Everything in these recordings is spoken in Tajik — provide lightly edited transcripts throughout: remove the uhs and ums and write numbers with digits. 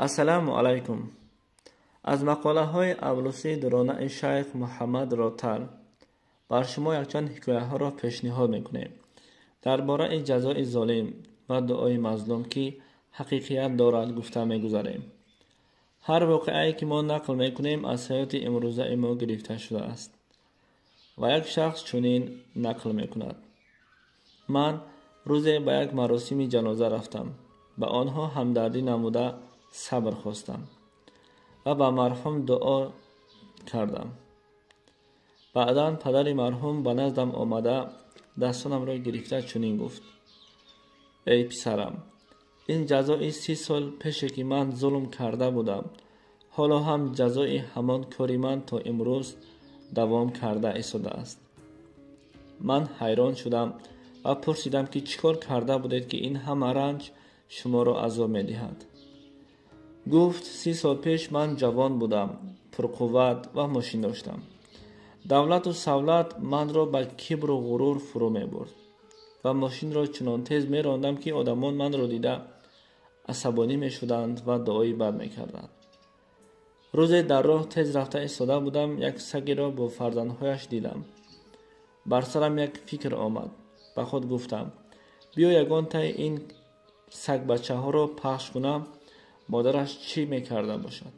Ассалому алайкум. Аз мақолаҳои авлусии дуронаи шайх Муҳаммад Ротал бар шумо якчанд ҳикояҳоро пешниҳод мекунем дар бораи ҷазои золим ва дуои мазлум, ки ҳақиқият дорад, гуфта мегузарем. Ҳар воқеае, ки мо нақл мекунем, аз ҳаёти имрӯзаи мо гирифта шудааст. Ва як шахс чунин нақл мекунад: ман рӯзе ба як маросими ҷаноза рафтам. Ба онҳо ҳамдардӣ намуда сабр хостам ва ба марҳум дуо кардам. Баъдан падари марҳум ба наздам омада дастонамро гирифта чунин гуфт: эй писарам, ин ҷазои 30 сол пеше ки ман зулм карда будам, ҳоло ҳам ҷазои ҳамон кори ман то имрӯз давом карда истодааст. Ман ҳайрон шудам ва пурсидам, ки чӣ кор карда будед, ки ин ҳама ранҷ шуморо азоб медиҳад? Гуфт: 30 сол пеш ман ҷавон будам, пурқувват ва мошин доштам. Давлату савлат манро ба кибру ғурур фурӯ мебурд ва мошинро чунон тез мерондам, ки одамон манро дида асабонӣ мешуданд ва дуои бад мекарданд. Рӯзе дар роҳ тез рафта истода будам, як сагеро бо фарзандҳояш дидам. Бар сарам як фикр омад. Ба худ гуфтам: биё ягон таи ин сагбачаҳоро пахш кунам, модараш чӣ мекарда бошад?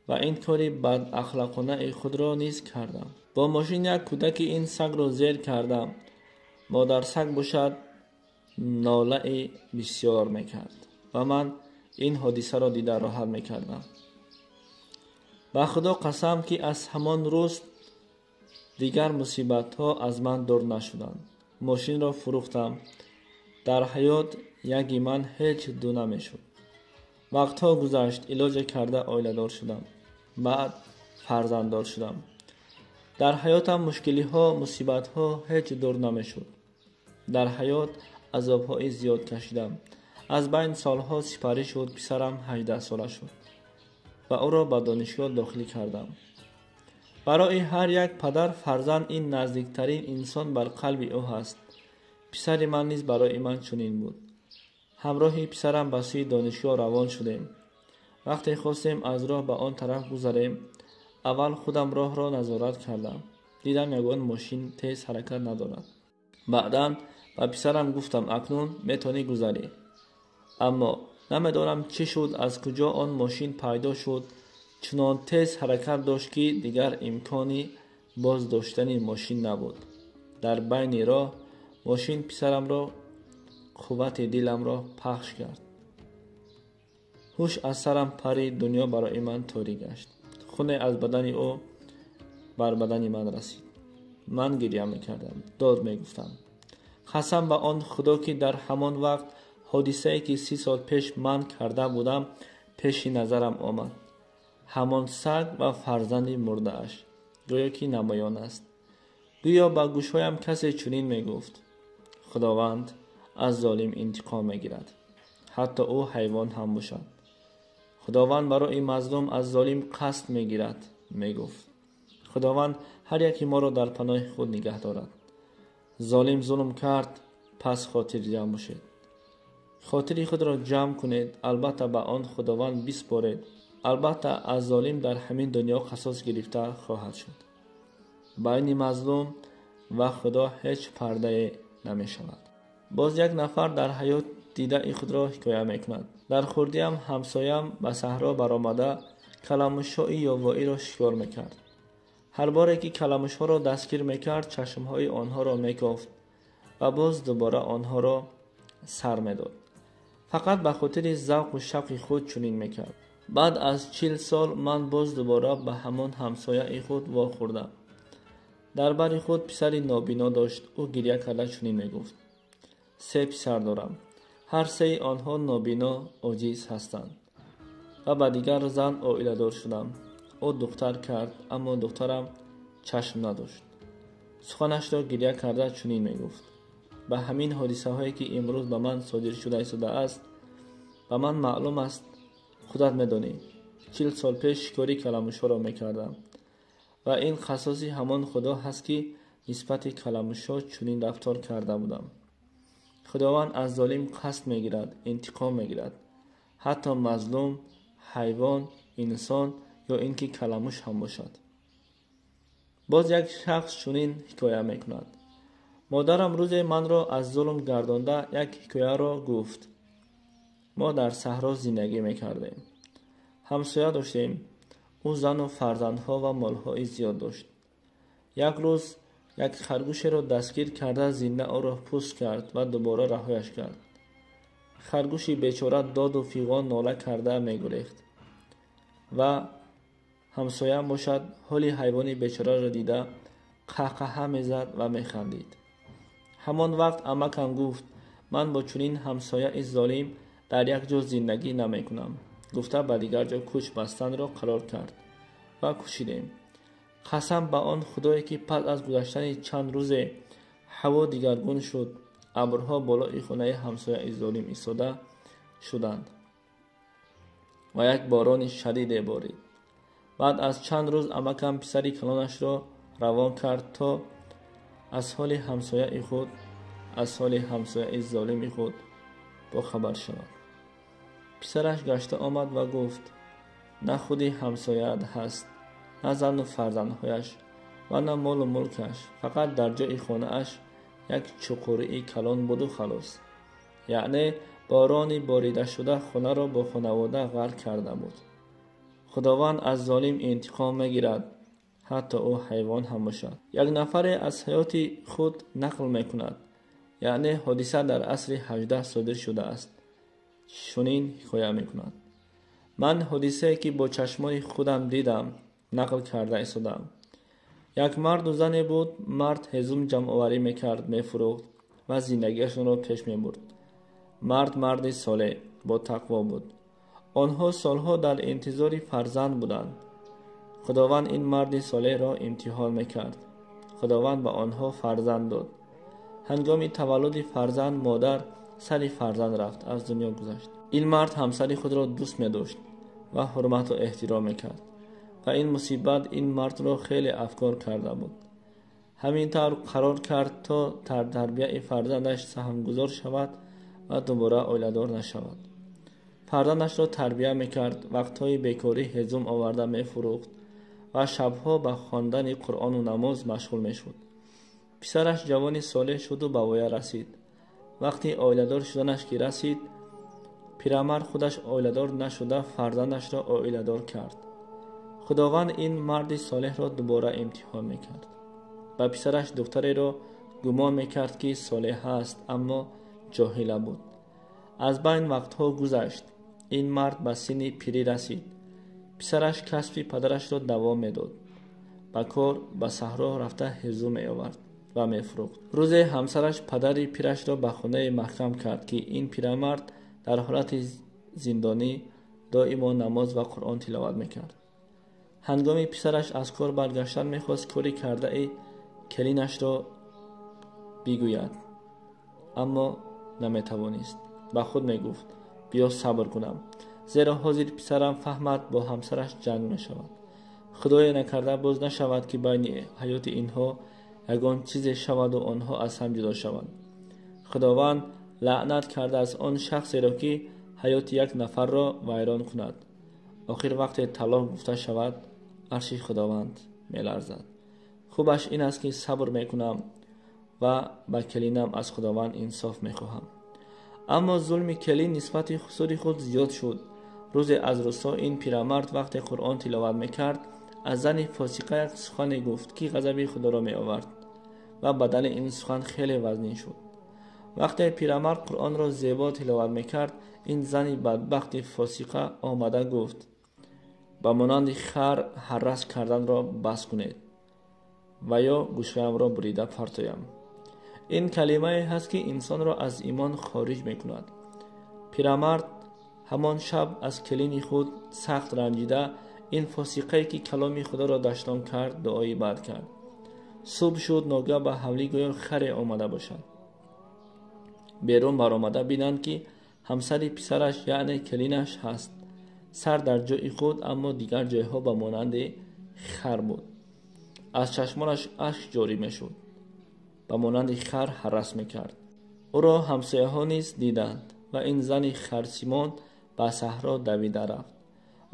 Ва ин кори бадахлоқонаи худро низ кардам. Бо мошин як кӯдаки ин сагро зер кардам. Модарсаг бошад нолаи бисёр мекард ва ман ин ҳодисаро дида роҳат мекардам. Ба худо қасам, ки аз ҳамон рӯз дигар мусибатҳо аз ман дур нашуданд. Мошинро фурӯхтам. Дар ҳаёт яги ман ҳеҷ ду намешуд. Вақтҳо гузашт, илоҷе карда оиладор шудам. Баъд фарзанддор шудам. Дар ҳаётам мушкилиҳо, мусибатҳо ҳеҷ дур намешуд. Дар ҳаёт азобҳои зиёд кашидам. Аз байн солҳо сипарӣ шуд, писарам 18 сола шуд ва ӯро ба донишгоҳ дохил кардам. Барои ҳар як падар фарзанд ин наздиктарин инсон бар қалби ӯ ҳаст. Писари ман низ барои ман чунин буд. Ҳамроҳи писарам ба сӯи донишгоҳ равон шудем. Вақте хостем аз роҳ ба он тараф гузарем, аввал худам роҳро назорат кардам. Дидам ягон мошин тез ҳаракат надорад. Баъдан ба писарам гуфтам: акнун метавонӣ гузарӣ. Аммо намедонам чӣ шуд, аз куҷо он мошин пайдо шуд. Чунон тез ҳаракат дошт, ки дигар имкони боз доштани мошин набуд. Дар байни роҳ мошин писарамро, қуввати диламро пахш кард. Ҳуш аз сарам парид, дунё барои ман торик гашт. Хуне аз бадани ӯ бар бадани ман расид. Ман гиря мекардам, дод мегуфтам. қасам ба он худо, ки дар ҳамон вақт ҳодисае, ки 30 сол пеш ман карда будам, пеши назарам омад. Ҳамон саг ва фарзанди мурдааш гӯё ки намоён аст. Гӯё ба гӯшҳоям касе чунин мегуфт: худованд аз золим интиқом мегирад, ҳатто ӯ ҳайвон ҳам бошад. Худованд барои мазлум аз золим қасд мегирад, мегуфт. Худованд ҳар яки моро дар паноҳи худ нигаҳ дорад. Золим зулм кард, пас хотирҷамъ бошед. Хотири худро ҷамъ кунед, албатта ба он худованд биспоред. Албатта аз золим дар ҳамин дунё қасос гирифта хоҳад шуд. Байни мазлум ва худо ҳеҷ пардае намешавад. Боз як нафар дар ҳаёт дидаи худро ҳикоя мекунад. Дар хурдиам ҳамсоям ба саҳро баромада каламушҳои ёвоиро шикор мекард. Ҳар боре ки каламушҳоро дастгир мекард, чашмҳои онҳоро мекофт ва боз дубора онҳоро сар медод. Фақат ба хотири завқу шавқи худ чунин мекард. Баъд аз 40 сол ман боз дубора ба ҳамон ҳамсояи худ вохӯрдам. Дар бари худ писари нобино дошт. Ӯ гиря карда чунин мегуфт: 3 писар дорам. Ҳар сеи онҳо нобино, оҷиз ҳастанд. Ва ба дигар зан оиладор шудам. Ӯ духтар кард, аммо духтарам чашм надошт. Суханашро гиря карда чунин мегуфт: ба ҳамин ҳодисаҳое, ки имрӯз ба ман содир шуда истодааст, ба ман маълум аст, худат медонӣ. 40 сол пеш шикори каламушҳоро мекардам ва ин қасоси ҳамон худо ҳаст, ки нисбати каламушҳо чунин рафтор карда будам. Худованд аз золим қасд мегирад, интиқом мегирад. Ҳатто мазлум ҳайвон, инсон ё ин ки каламуш ҳам бошад. Боз як шахс чунин ҳикоя мекунад. Модарам рӯзе манро аз зулм гардонда як ҳикояро гуфт. Мо дар саҳро зиндагӣ мекардем. Ҳамсоя доштем. Ӯ зану фарзандҳо ва молҳои зиёд дошт. Як рӯз як харгӯшеро дастгир карда зинда ӯро пӯст кард ва дубора раҳояш кард. Харгӯши бечора доду фиғон нола карда мегурехт ва ҳамсояам бошад ҳоли ҳайвони бечораро дида қаҳқаҳа мезад ва механдид. Ҳамон вақт амакам гуфт: ман бо чунин ҳамсояи золим дар як ҷо зиндагӣ намекунам. Гуфта ба дигар ҷо кӯч бастанро қарор кард ва кӯчидем. Қасам ба он худое ки пас аз гузаштани чанд рӯзе ҳаво дигаргун шуд, абрҳо болои хонаи ҳамсояи золим истода шуданд ва як борони шадиде борид. Баъд аз чанд рӯз амакам писари калонашро равон кард то аз ҳоли ҳамсояи худ, аз ҳоли ҳамсояи золими худ бохабар шавад. Писараш гашта омад ва гуфт: на худи ҳамсояат ҳаст, на зану фарзандҳояш ва на молу мулкаш, фақат дар ҷои хонааш як чуқурии калон буду халос. Яъне борони боридашуда хонаро бо хонавода ғарқ карда буд. Худованд аз золим интиқом мегирад, ҳатто ӯ ҳайвон ҳам бошад. Як нафаре аз ҳаёти худ нақл мекунад. Яъне ҳодиса дар асри 18 содир шудааст. Чунин ҳикоя мекунад. Ман ҳодисае ки бо чашмони худам дидам нақл карда истодам. Як марду зане буд. Мард ҳезум ҷамъоварӣ мекард, мефурӯхт ва зиндагиашонро пеш мебурд. Мард марди солеҳ, бо тақво буд. Онҳо солҳо дар интизори фарзанд буданд. Худованд ин марди солеҳро имтиҳон мекард. Худованд ба онҳо фарзанд дод. Ҳангоми таваллуди фарзанд модар сари фарзанд рафт, аз дунё гузашт. Ин мард ҳамсари худро дӯст медошт ва ҳурмату эҳтиром мекард ва ин мусибат ин мардро хеле афкор карда буд. Ҳамин тавр қарор кард то дар тарбияи фарзандаш саҳмгузор шавад ва дубора оиладор нашавад. Фарзандашро тарбия мекард, вақтҳои бекорӣ ҳезум оварда мефурӯхт ва шабҳо ба хондани Қуръону намоз машғул мешуд. Писараш ҷавони солеҳ шуду ба воя расид. Вақти оиладор шуданаш ки расид, пирамард худаш оиладор нашуда фарзандашро оиладор кард. Худованд ин марди солеҳро дубора имтиҳон мекард. Ба писараш духтареро гумон мекард ки солеҳ аст, аммо ҷоҳила буд. Аз байн вақтҳо гузашт. Ин мард ба синни пирӣ расид. Писараш касби падарашро давом медод. Ба кор ба саҳро рафта ҳезум меовард ва мефурӯхт. Рӯзе ҳамсараш падари пирашро ба хонаи маҳкам кард ки ин пирамард дар ҳолати зиндонӣ доимо намоз ва Қуръон тиловат мекард. Ҳангоми писараш аз кор баргаштан мехост кори кардаи келинашро бигӯяд, аммо наметавонист. Ба худ мегуфт: биё сабр кунам, зеро ҳозир писарам фаҳмад бо ҳамсараш ҷанг мешавад. Худое накарда боз нашавад ки байни ҳаёти инҳо ягон чизе шаваду онҳо аз ҳам ҷудо шаванд. Худованд лаънат кардааст он шахсеро ки ҳаёти як нафарро вайрон кунад. Охир вақте талоқ гуфта шавад, арши Худованд меларзад. Хубаш ин аст ки сабр мекунам ва ба келинам аз Худованд инсоф мехоҳам. Аммо зулми келин нисбати хусури худ зиёд шуд. Рӯзе аз рӯзҳо ин пирамард вақте Қуръон тиловат мекард, аз зани фосиқа як сухане гуфт ки ғазаби Худоро меовард ва бадали ин сухан хеле вазнин шуд. Вақте пирамард Қуръонро зебо тиловат мекард, ин зани бадбахти фосиқа омада гуфт: ба монанди хар ҳаррас карданро бас кунед ва ё гӯшҳоямро бурида партоям. Ин калимае ҳаст ки инсонро аз имон хориҷ мекунад. Пирамард ҳамон шаб аз келини худ сахт ранҷида ин фосиқае ки каломи Худоро даштон кард, дуои бад кард. Субҳ шуд, ногаҳ ба ҳавлӣ гӯё харе омада бошад. Берун баромада бинанд ки ҳамсари писараш, яъне келинаш ҳаст. Сар дар ҷои худ, аммо дигар ҷойҳо ба монанди хар буд. Аз чашмонаш ашк ҷорӣ мешуд. Ба монанди хар ҳаррас мекард. Ӯро ҳамсояҳо низ диданд ва ин зани харсимон ба саҳро давида рафт.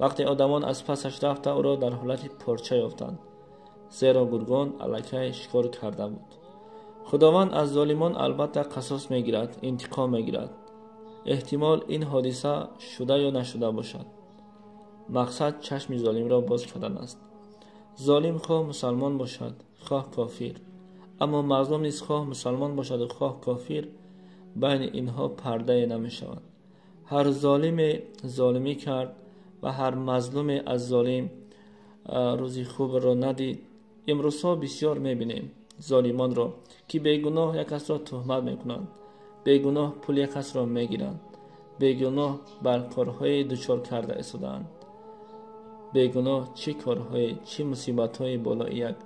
Вақте одамон аз пасаш рафта ӯро дар ҳолати порча ёфтанд, зеро гургон аллакай шикор карда буд. Худованд аз золимон албатта қасос мегирад, интиқом мегирад. Эҳтимол ин ҳодиса шуда ё нашуда бошад. Мақсад чашми золимро боз кардан аст. Золим хоҳ мусалмон бошад, хоҳ кофир, аммо мазлум низ хоҳ мусалмон бошаду хоҳ кофир, байни инҳо пардае намешавад. Ҳар золиме золимӣ кард ва ҳар мазлуме аз золим рӯзи хубро надид. Имрӯзҳо бисёр мебинем золимонро, ки бегуноҳ як касро туҳмат мекунанд, бегуноҳ пули як касро мегиранд, бегуноҳ бар корҳое дучор карда истодаанд, бегуноҳ чӣ корҳое, чӣ мусибатҳое болои як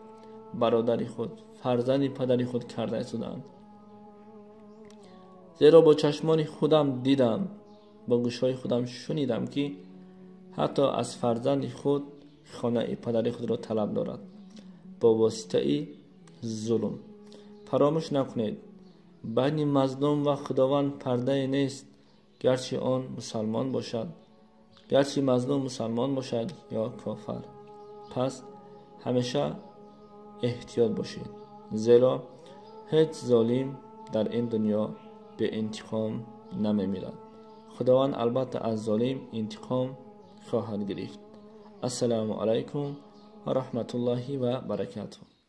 бародари худ, фарзанди падари худ карда истодаанд. Зеро бо чашмони худам дидам, бо гӯшҳои худам шунидам, ки ҳатто аз фарзанди худ хонаи падари худро талаб дорад бо воситаи зулм. Фаромӯш накунед, байни мазлум ва Худованд пардае нест, гарчи он мусалмон бошад, гарчи мазлум мусалмон бошад ё кофар. Пас ҳамеша эҳтиёт бошед, зеро ҳеҷ золим дар ин дунё беинтиқом намемирад. Худованд албатта аз золим интиқом хоҳад гирифт. Ассалому алайкум ва раҳматуллоҳи ва баракатуҳ.